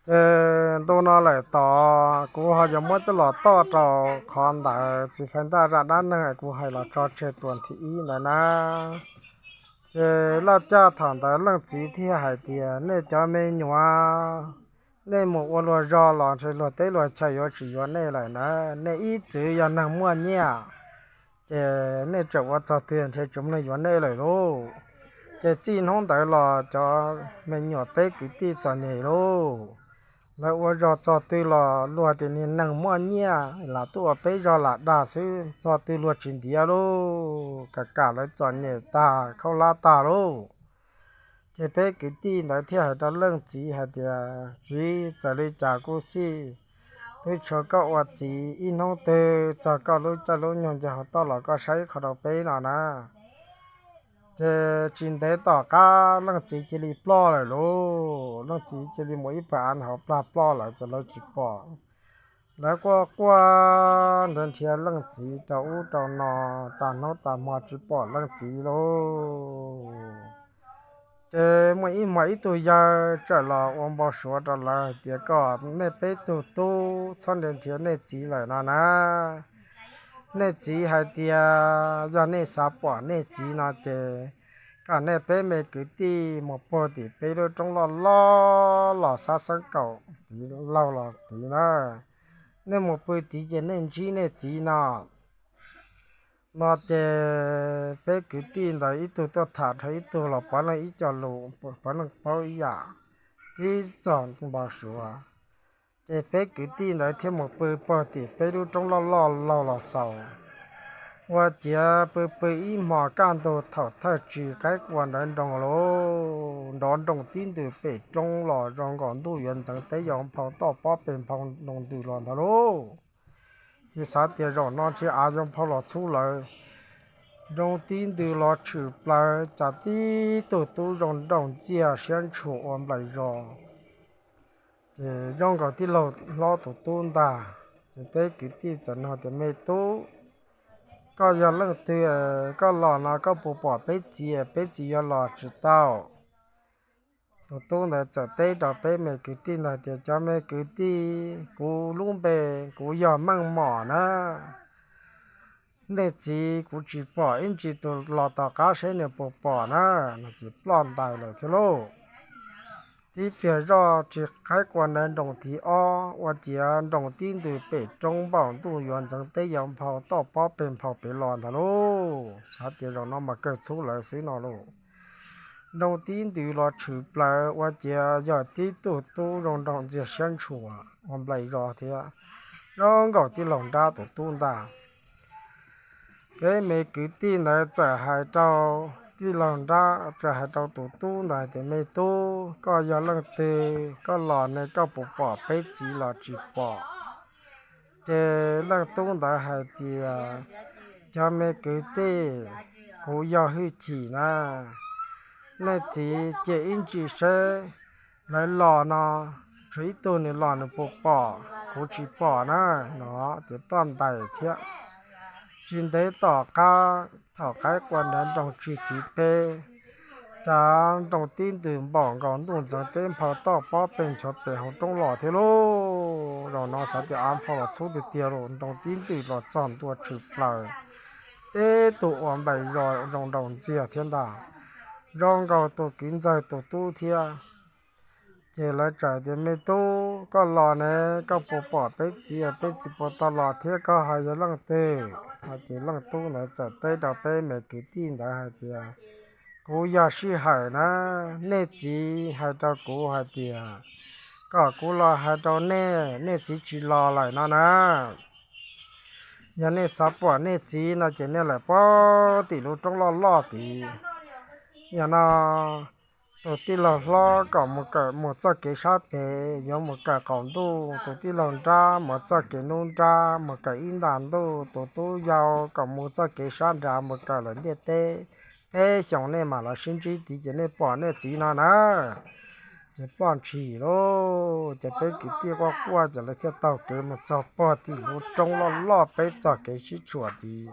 Ces ntu no lawm tod kuv ho yuav muab coj los toj rau qhov ntawd txiv Fais Ntaj zaj dab neeg kuv hais los tso tseg tuas thib ib ntawd na. Ces laj caj thaum ntawd leej txiv thiaj hais tias, nej cov me nyuam, nej mus ua luag zog los ntshe luag teb luag chaw yuav tsis yuav nej lawm na. Nej ib txwv yog neeg muaj nyiaj, ces nej tseem ua txog twg ntshe tsis muaj neeg yuav nej lawm lauj. Ces txij hnub ntawd los cov me nyuam peb kwv tij txom nyem lauj. Lawv ua zog txog twg los luag tias niag neeg muaj nyiaj lam tuaj ua peb zog lam dag xwb, txog twg luag tsis ntiav lauj, kam kam lawv txom nyem tag khaub hlab tag lauj. Ces peb kwv tij ntawd thiaj hais rau leej txiv hais tias, txiv, txawm li cas kuj xij, twb tshuav koj ua txiv ib hnub twg txog koj lub caij lub nyoog nce hauv toj los koj saib qhov rau peb no na. Ces tsis ntev tom qab leej txiv cia li ploj lawm lauj. Leej txiv cia li mus ib pawg av hauv plag ploj lawm ces lawv tsis pom. Lawv quaj quaj nrhiav nrhiav leej txiv rau ub rau no, tas hnub tas hmo tsis pom leej txiv lauj. Ces muaj ib hmo ib tug yawg txawm los ua npau suav rau lawv hais tias, kom nej peb tug tub txhob nrhiav nrhiav nej txiv lawm no na. Nej txiv hais tias yog nej xav pom nej txiv no ces kom nej peb me kwv tij mus puag tim peb lub roob loj loj los xab xeeb kaum tid laug los tid na. Nej mus pw tid ces nej ntsib nej txiv no. No ces peb kwv tij ntawd ib tug tuaj tham dhau ib tug los puav leej ib co lus, puav leej paub ib yam, tib txog npau suav. Ces peb kwv tij ntawd thiaj mus pw puag tim peb lub roob loj loj laug los xaus. Ua ciav pw pw ib hmo kaj ntug thaum thawj tsis qaib qua nrawv nroos lauj, nrov nroos tib ntws pem roob los zoo nkaus ntuj yuav ntxeev teb yuav nphau toj pob peg nphau nroo ntws los ntag lauj. Ces xav tias zaum no ntshe av yuav nphau los txhub lawv. Nroo tib ntws los tshwm plaws cas tib tug tub zoo nraug ntxiag siab ntshua ua nplaim zos. Ces zoo nkaus tij laug hlob tus tub ntag. Ces peb kwv tij txawm nug tias, me tub, koj yog leej twg, koj los no koj puas pom peb txiv, peb txiv yuav los tsis tau? Tus tub ntawd txawm teb rau peb me kwv tij ntawd tias, cov me kwv tij, kuv lub npe kuv yog Meej Mom na. Nej txiv kuv tsis pom ib ntsis tus los tom qab seb nws puas pom na. No ces ploj ntais lawm thiab lauj. Tib pliag zoj tsis qaib qua nrawv nroos thib ob ua ciav nroo tib ntws pem roob npaum ntuj yuav ntxeev teb yuav nphau toj pob peg nphau pem los ntag lauj. Xav tias zaum no mas kawg txhub lawv xwb no lauj. Nroo tib ntws los tshwm plaws ua ciav yog tib tug tub zoo nraug ntxiag siab ntshua ua nplaim zos thiab, zoo nkaus tij laug nrab tus tub ntag. Peb me kwv tij ntawd txawm hais rau tij laug nrab, txawm hais rau tus tub ntawd tias, me tub, koj yog leej twg, koj los ne koj puas pom peb txiv los tsis pom? Ces leej tub ntawd hais tias, cov me kwv tij, kuv yog Hwj Chim na. Nej txiv cia ib ntsis seb, lawv los no tshuav ib tug nws los nws puas pom, kuv tsis pom na. No ces ploj ntais thiab. Tsis ntev tom qab thaum qaib qua nrawv nroos tsis thib peb, cas nroo tib ntws npaum nkaus ntuj ntxeev teb nphau toj pob peg nchuav pem hauv roob los thiab lauj. Zaum no xav tias av nphau los txhub tiag tiag lauj, nroo tib ntws los txog ntua tshwm plaws, tib tug ua nplaim zos zoo nraug ntxiag thiab ntag, zoo nkaus tus kwv ntxawg tus tub thiab. Ces lawv txawm tias, me tub, koj los ne koj puas pom peb txiv, peb txiv puas tau los thiab, koj ho yog leej twg? Ces leej tub ntawd txawm teb rau peb me kwv tij ntawd hais tias, kuv yog Sij Hawm na. Nej txiv hais rau kuv hais tias kom kuv los hais rau nej, nej txiv tsis los lawm no na. Yog nej xav pom nej txiv no ces nej lawm puag tim lub roob loj loj tid. Yog no tus tij laug hlob kom mus kawm mus txoj kev sab pem, yuav mus kawm qaum ntuj. Tus tij laug nrab mus txoj kev nruab nrab, mus kawm ib nta ntuj. Tus tub yau kom mus txoj kev sab nrad, mus kawm lawm ntiaj teb. Peb xyoos nej mam los sib ntsib tid ces nej pom nej txiv no na. Ces ploj ntshis lauj, ces peb kwv tij quaj quaj ces lawv thiaj taug kev mus txog puag tim lub roob loj loj peb txoj kev sib tshuam tid.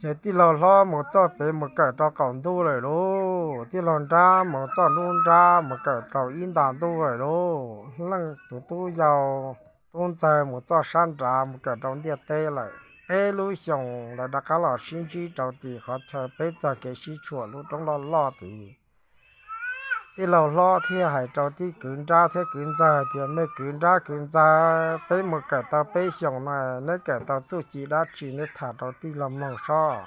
Ces tij laug hlob mus txoj pem mus kawm rau qaum ntuj lawm lauj, tij laug nrab mus txoj ntub nrab mus kawm rau ib nta ntuj lawm lauj. Leej tus tub yau, tub ntxawg mus txoj sab nrad mus kawm rau ntiaj teb lawm. Peb lub xyoos lawv rov qab los sib ntsib rau tim qhov chaw peb txoj kev sib tshuam lub roob loj loj tid. Tij laug hlob thiaj hais rau tij kwv nrab thiab kwv ntxawg tias, me kwv nrab kwv ntxawg, peb mus kawm tau peb xyoos no, neb kawm tau txuj ci dab tsi neb tham rau tij laug mloog sob.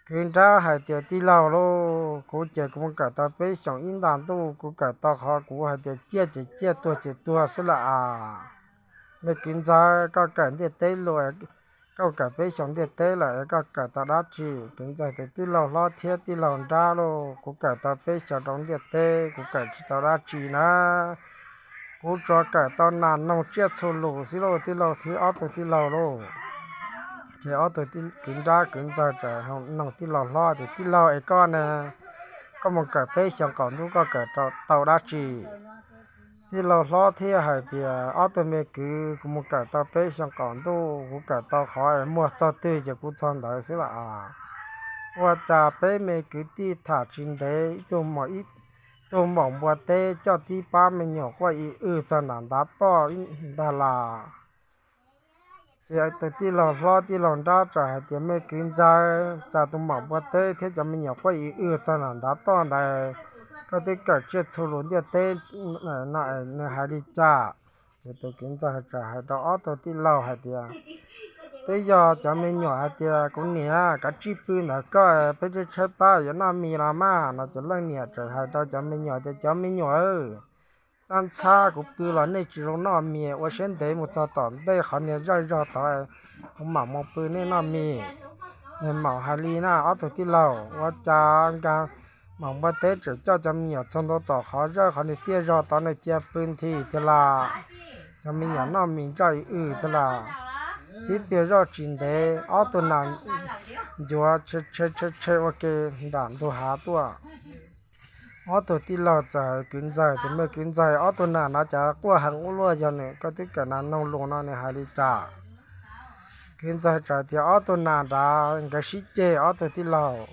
Kwv nrab hais tias, tij laug lauj, kuv ces kuv mus kawm tau peb xyoos ib nta ntuj, kuv kawm tau qhov kuv hais tias ciaj ces ciaj, tuag ces tuag xwb lawm as. Me kwv ntxawg, koj kawm ntiaj teb lawm, koj kawm peb xyoos ntiaj teb lawm es koj kawm tau dab tsi? Kwv ntxawg tias, tij laug hlob thiab tij laug nrab lauj, kuv kawm tau peb xyoos rau ntiaj teb kuv kawm tsis tau dab tsi na. Kuv tsuas kawm tau nas noog tsiaj txhu lus xwb lauj tij laug thiab ob tug tij laug lauj. Ces ob tug kwv nrab kwv ntxawg txawm noog tij laug hlob tias, tij laug es koj ne, koj mus kawm peb xyoos qaum ntuj koj kawm tau dab tsi? Tij laug hlob thiaj hais tias, ob tug me kwv, kuv mus kawm tau peb xyoos qaum ntuj, kuv kawm tau qhov muag txog twg ces kuv txog ntawd xwb lawm as. Ua cas peb me kwv tij tham tsis ntev, ib tug maum npua teb coj tib pab me nyuam quaj ib wj txog nram ntav toj ntag las. Ces tus tij laug hlob tij laug nrab txawm hais tias, me kwv ntxawg, cas tus maum npua teb thiab cov me nyuam quaj ib wj txog nram ntav toj ntawd, koj twb kawm tsiaj txhu lus ntiaj teb no, nws hais li cas? Ces tus kwv ntxawg txawm hais rau ob tug tij laug hais tias, twb yog cov me nyuam hais tias, kuv niam, kav tsij pw ntawd koj, peb tshaib tshaib plab yuav noj mis los mas no. Ces leej niam txawm hais rau cov me nyuam tias, cov me nyuam, txhob ntxhab, kuv pw los nej tsis zoo noj mis, ua siab ntev mus txog tom ntej qhov niag zaj zog tod, kuv mam mus pw nej noj mis. Niag maum hais li na ob tug tij laug, ua cas nkag maum npua teb tseem coj cov me nyuam txog ntua tom qhov zaj qhov niag tiaj zog tod nws cia pw nthi thiab las. Cov me nyuam noj mis ntsaj ib wj thiab las. Tib pliag zoj tsis ntev ob tug nas ncuav tshe tshe tshe ua ke nram ntug hav tuaj. Ob tug tij laug txawm hais kwv ntxawg tias, me kwv ntxawg, ob tug nas no cas quaj heev ua luaj, yog nws, koj twb kawm nas noog lus no nws hais li cas? Kwv ntxawg txawm tias, ob tug nas nrad nkawd sib ceg ob tug tij laug.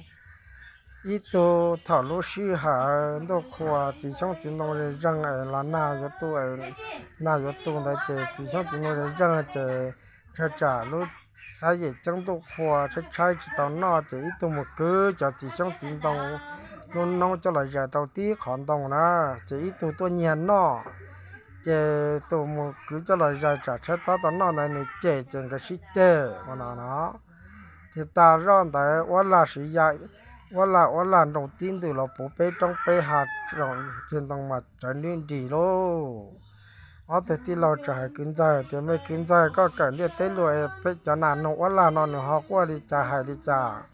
Ib tug thaum lub sij hawm ntuj qhua txiv xyoob txiv ntoo ze zeeg es los nag yuav tu, nag yuav tu ntawd ces txiv xyoob txiv ntoo ze zeeg ces ntshe tsam lub xab yim ceeb ntuj qhua tshaib tshaib tsis tau noj ces ib tug mus kwv cov txiv xyoob txiv ntoo lub noob coj los zais rau tib qhov ntoo na, ces ib tug tuaj nyiag noj. Ces tus mus kwv coj los zais tsam tshaib plab tau noj ntawd nws cem ces nkawd sib ceg ua no no. Ces tas zoj ntawd uab lag siv ya, uab lag uab lag nroo tib ntws los puv peb roob peb hav, txog ntoo mas tsawv nri nris lauj. Ob tug tij laug txawm hais kwv ntxawg tias, me kwv ntxawg, koj kawm ntiaj teb lus, peb cov nas noog uab lag no nws ho quaj li cas hais li cas?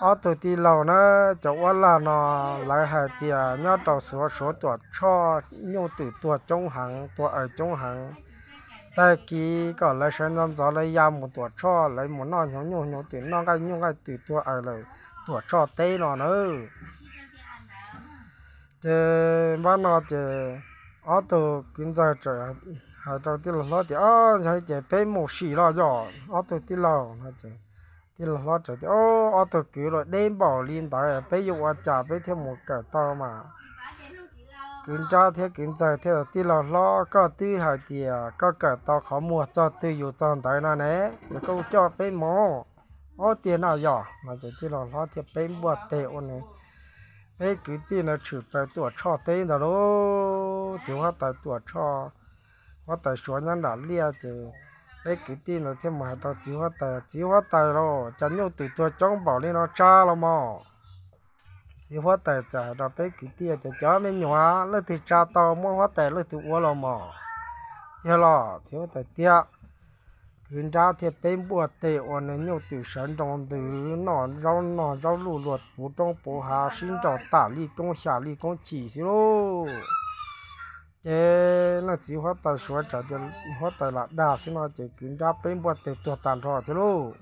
Ob tug tij laug na, cov uab lag no lawv hais tias nyob rau Suav, Suav Tuam Tshoj nyuj twm tuag coob heev, tuag aws coob heev. Tag kis kom lawv sawv ntxov ntxov lawv ya mus Tuam Tshoj, lawv mus noj hnyuv nyuj hnyuv twm, noj nqaij nyuj nqaij twm tuag aws lawm Tuam Tshoj teb no na. Ces npab no ces ob tug kwv ntxawg txawm hais rau tij laug hlob tias, o, yog li ces peb mus sim los yog ob tug tij laug. Tij laug hlob txawm tias, o, ob tug kwv los deb npaum li ntawd peb yuav ua cas peb thiaj mus kawm tau mas? Kwv nrab thiab kwv ntxawg thiaj, tij laug hlob, koj twb hais tias koj kawm tau qhov muag txog twg yus txog ntawd no ne, ces koj coj peb mus. Ob tiag no yog no ces tij laug hlob thiaj peb npuaj teg ua nws, peb kwv tij no tshwm plaws Tuam Tshoj teb ntag lauj. Txiv huab tais Tuam Tshoj, huab tais Suav nyob nram liaj ces peb kwv tij no thiaj mus hais rau txiv huab tais, txiv huab tais lauj, cas nyuj twm tuag coob npaum li no tsa los mos? Txiv huab tais txawm hais rau peb kwv tij tias, cov me nyuam, leej twg tsa tau muab huab tais leej twg ua los mos. Tiag los? Txiv huab tais tias, kwv nrab thiaj peb npuaj teg ua nws, nyuj twm sawv nroo ntws noj zaub, noj zaub luj luag puv roob puv hav sib nraus tam li koob xya li koob chim xwb lauj. Ces leej txiv huab tais Suav txawm tias huab tais lam dag xwb no ces kwv nrab peb npuaj teg tuag tag nrho thiab lauj.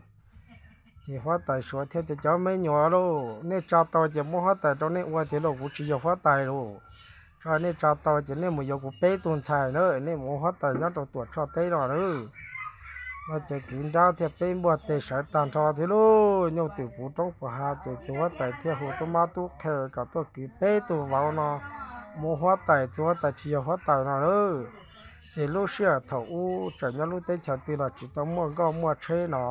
Ces huab tais Suav thiaj tias, cov me nyuam lauj, nej tsa tau ces muab huab tais rau nej ua tiag lauj, kuv tsis yog huab tais lauj. Tso nej tsa tau ces nej mus yuav kuv peb tug ntxhais na, nej mus ua huab tais nyob rau Tuam Tshoj teb no lauj. No ces kwv nrab thiaj peb npuaj tes sawv tag nrho thiab lauj. Nyuj twm puv roob puv hav ces txiv huab tais thiaj hu tub mab tub qhe kom tuaj kwv peb tug vauv no mus huab tais, txiv huab tais tsis yog huab tais no lauj. Ces lub sij hawm thaum ub tseem nyob lub teb chaws twg los tsis tau muaj nkoj muaj tsheb no,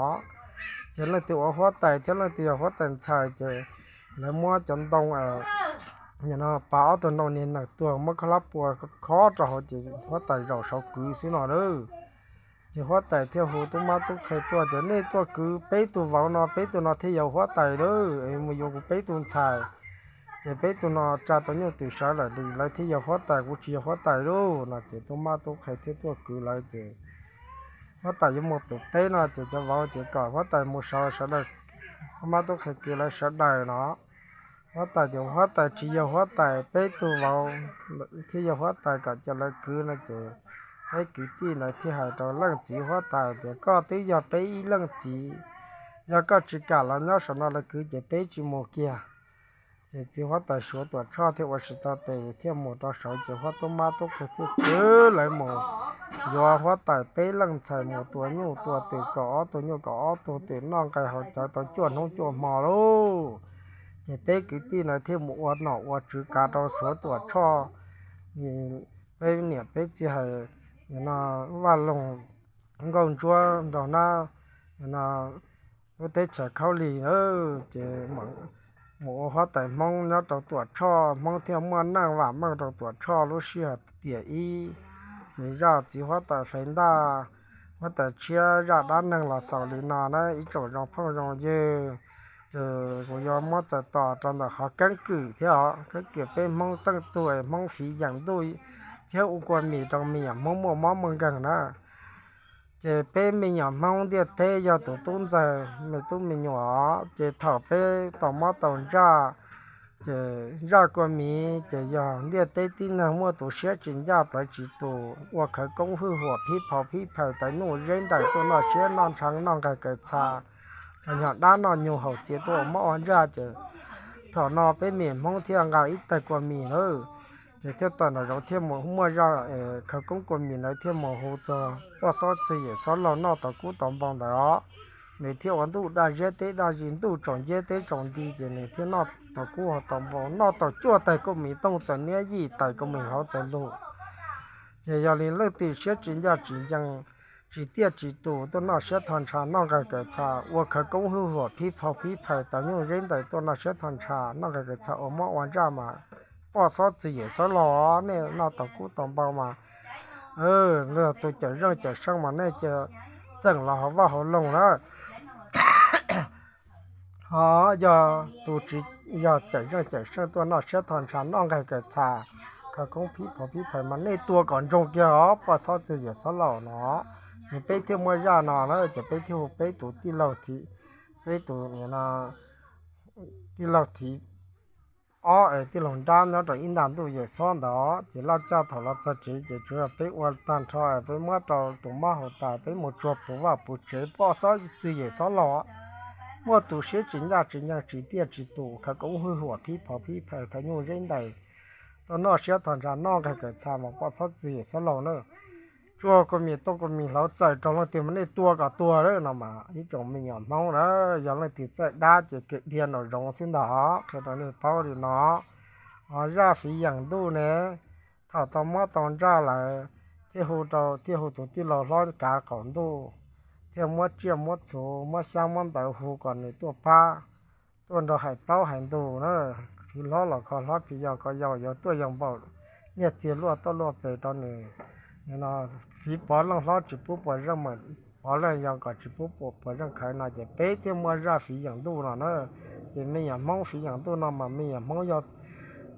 ces leej twg ua huab tais thiab leej twg yog huab tais ntxhais ces lawv muab cov ntoo, no pas ob tug ntoo niag nees tuag muab khaub hlab pua khob rau hauv ces huab tais zaum saud kwv xwb no lauj. Ces huab tais thiaj hu tub mab tub qhe tuaj tias nej tuaj kwv peb tug vauv no, peb tug no thiaj yog huab tais lauj, es mus yuav kuv peb tug ntxhais. Ces peb tug no tsa tau nyuj twm sawv lawm, lawv thiaj yog huab tais, kuv tsis yog huab tais lauj no. Ces tub mab tub qhe thiaj tuaj kwv lawv ces huab tais yuav mus pem teb no ces cov vauv tias kom huab tais mus sawv sawv daws, tub mab tub qhe kwv lawv sawv daws no. Huab tais tias huab tais tsis yog huab tais, peb tug vauv thiaj yog huab tais, kom cia lawv kwv no ces peb kwv tij ntawd thiaj hais rau leej txiv huab tais tias koj twb yog peb ib leej txiv, yog koj tsis kam los nyob saum no lawv kwv ces peb tsis mus kiag. Ces txiv huab tais Suav Tuam Tshoj thiaj ua tsis tau tes thiaj mus rau saud ces huab tub mab tub qhe thiaj kwv lawv mus yuav huab tais peb leej ntxhais mus tua nyuj tua twm kom ob tug nyuj kom ob tug twm noj nqaij haus cawv tau cuaj hnub cuaj hmo lauj. Ces peb kwv tij ntawd thiaj mus ua nom ua tswv kav rau Suav Tuam Tshoj, peb niam peb txiv hais no, Vaj Loog, Nkauj Ntsuab nrog nab, no lub teb chaws Khaub Lig na, ces mus ua huab tais Hmoob nyob rau Tuam Tshoj, Hmoob thiaj muaj neej vam meej rau Tuam Tshoj lub sij hawm tiam ib. Ces zaj txiv huab tais Fev Ntaj, huab tais tshiab zaj dab neeg los xaus li no na ib tsoom zoo phooj zoo ywg. Ces kuv yuav muab txais tos rau ntawm qhov keeb kwm thiab os, keeb kwm peb Hmoob teej tug es Hmoob fiv yeem ntuj thiab ua kua mis rau me nyuam Hmoob muaj mob muaj nkeeg na. Ces peb me nyuam Hmoob ntiaj teb yog tus tub ntxawg me tub me nyuam, ces thaum peb tau mob tau ntsaj, ces zaj kua mis ces yog ntiaj teb tib neeg muaj tus siab tsis ncaj plawv tsis tus, ua khawv koob hwj huam phib phau phib phaws tawv nyuj zeb ntais tuaj noj siab noj ntsha noj nqaij kaws txha, los yog dab noj nyuj haus txias tuaj ua mob ua ntsaj ces thaum no peb me Hmoob thiaj nqa ib tawg kua mis lawm. Ces thiaj tawm nram zoov thiaj mus muaj zaj khawv koob kua mis ntawd thiaj mus hu txog poj xob txwg yawm xob laug noj tau kub tau npau ntawd os. Nws thiaj ua ntuj daj ziab teb daj zis ntuj tsaus nciab teb tsaus nti ces nws thiaj noj tau kub tau npau, noj tau cuaj tawg kua mis tooj txawm niab yim tawm kua mis hauv txawm lug. Ces yog li leej twg siab tsis ncaj tsis ncees, tsis tiaj tsis tus tuaj noj siab tho ntsha noj nqaij kaws txha, ua khawv koob hwj huam phib phau phib phaws tawv nyuj zeb ntais tuaj noj siab tho ntsha noj nqaij kaws txha ua mob ua ntsaj mas poj xob txwg yawm xob laug nej noj tau kub tau npau mas luag tus cawm zeej cawm seej mas nej cia txeem los hauv vaj hauv loog na. Ho yog tus tsis yog cawm zeej cawm seej tuaj noj siab tho ntsha noj nqaij kaws txha, khawv koob phib phau phib phaws mas nej tua kom ntsoog kiag os poj xob txwg yawm xob laug no. Ces peb thiaj muaj zaj no na, ces peb thiaj hu peb tus tij laug, peb tus tij laug thib ob es tij laug nrab nyob rau ib nta ntuj yawm xob ntawd. Ces laj caj thaum los txog tsev ces tsuas yog peb ua tag nrho, peb muab rau tus mob haus tas peb mus tsuag puv vaj puv tsev, poj xob txwg yawm xob laug muaj tus siab tsis ncaj tsis ncees tsis tiaj tsis tus, khawv koob hwj huam phib phau phib phaws tawv nyuj zeb ntais tuaj noj siab tho ntsha noj nqaij kaws txha mas poj xob txwg yawm xob laug na. Tsuag kua mis tooj kua mis hlauv txais rau leej twg mas nej tua kom tuag lawm no mas ib tsoom me nyuam Hmoob na, yog leej twg txawj dab ces kev dhia nraum zoov xwb ntag. Qhia rau nej paub li no, ho zaj fiv yeem ntuj ne, thaum tau mob tau ntsaj lawm thiaj hu rau, thiaj hu tus tij laug hlob kav qaum ntuj, thiaj muab tsiaj muab txhu muab xyab muab ntawv hu kom nws tuaj pab, tuaj nrog hais plaub hais ntug na. Fiv hlob los kho hlob, fiv yau kho yau, yuav tuaj yau npaum nyiaj txiag luaj tuaj luaj pes rau nws. Fiv pov leej hlob tsis pub pov leej yau, kom tsis pub pov leej khawv no ces peb thiaj muaj zaj fiv yeem ntuj no na. Ces me nyuam Hmoob fiv yeem ntuj no mas me nyuam Hmoob yog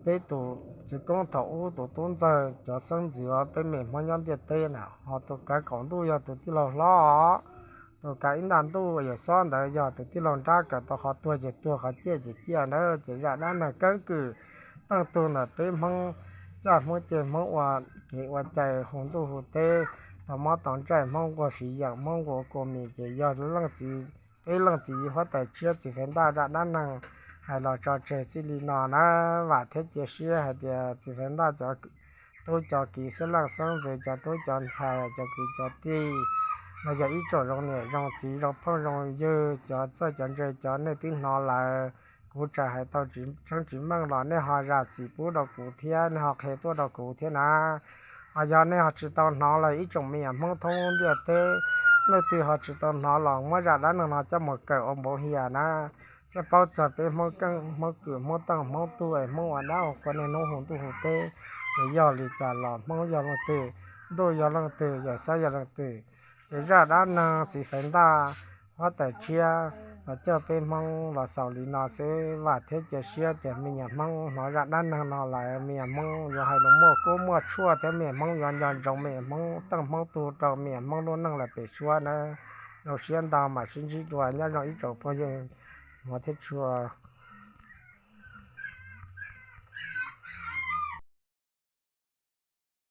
peb tus txiv koob thaum ub tus tub ntxawg cov xeeb ntxwv peb me Hmoob nyob ntiaj teb na, ho tus kav qaum ntuj yog tus tij laug hlob, tus kav ib nta ntuj yawm xob ntawd yog tus tij laug nrab, kawm tau qhov tuag ces tuag, qhov ciaj ces ciaj na. Ces zaj dab neeg keeb kwm teej tug ntawm peb Hmoob coj Hmoob ceg Hmoob ua kev ua cai hu ntuj hu teb, tau mob tau ntsaj Hmoob nquag fiv yeem Hmoob nquag kua mis ces yog leej txiv, peb leej txiv huab tais tshiab txiv Fais Ntaj zaj dab neeg hais los tso tseg txij li no na. Vam thiab cia siab hais tias txiv Fais Ntaj cov tub cov kiv xwb, leej xeeb ntxwv cov tub cov ntxhais cov kwv cov tij Los yog ib tsoom zoo niam zoo txiv zoo phooj zoo ywg, cov txawj cov ntse cov nej twb hnov lawm, kuv tseem hais tau tsis tseeb tsis meej los nej ho zam txim pub rau kuv thiab, nej ho qhia tuaj rau kuv thiab na. Ho yog nej ho tsis tau hnov los ib tsoom me nyuam Hmoob thoob ntiaj teb, leej twg ho tsis tau hnov los muab zaj dab neeg no coj mus kawm ua npaum hiam na, thiaj paub txog peb Hmoob keej Hmoob kwm Hmoob teej Hmoob tug es Hmoob ua dab ua qhua niaj hnub hu ntuj hu teb. Ces yog li cas los Hmoob yog leej twg, ntuj yog leej twg, Yawm Xab yog leej twg. Ces zaj dab neeg txiv faiv ntaj huab tais tshiab los coj peb Hmoob los xaus li no xwb. Vam thiab cia siab tias me nyuam Hmoob hnov zaj dab neeg no lawm me nyuam Hmoob yuav hais lus muaj kub muaj tshuaj thiab me nyuam Hmoob yuav nco ntsoov me nyuam Hmoob teej Hmoob tug rau me nyuam Hmoob lub neej lawm pem suab na. Zoo siab ntau mam sib ntsib dua, nyob zoo ib tsoom phooj ywg hmov thiab tshua.